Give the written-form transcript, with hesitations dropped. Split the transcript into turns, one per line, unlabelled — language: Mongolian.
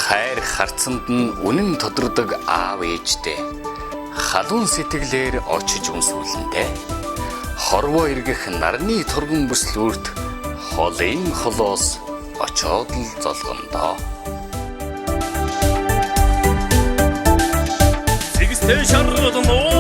Хайр харцанд нь үнэн тодордог аав ээжтэй халуун сэтгэлээр очиж үнсүүлэндээ хорвоо эргэх нарны турган бүслүүрт холын холоос очоод л золгондоо.
Зэгстэй шаргал нуур.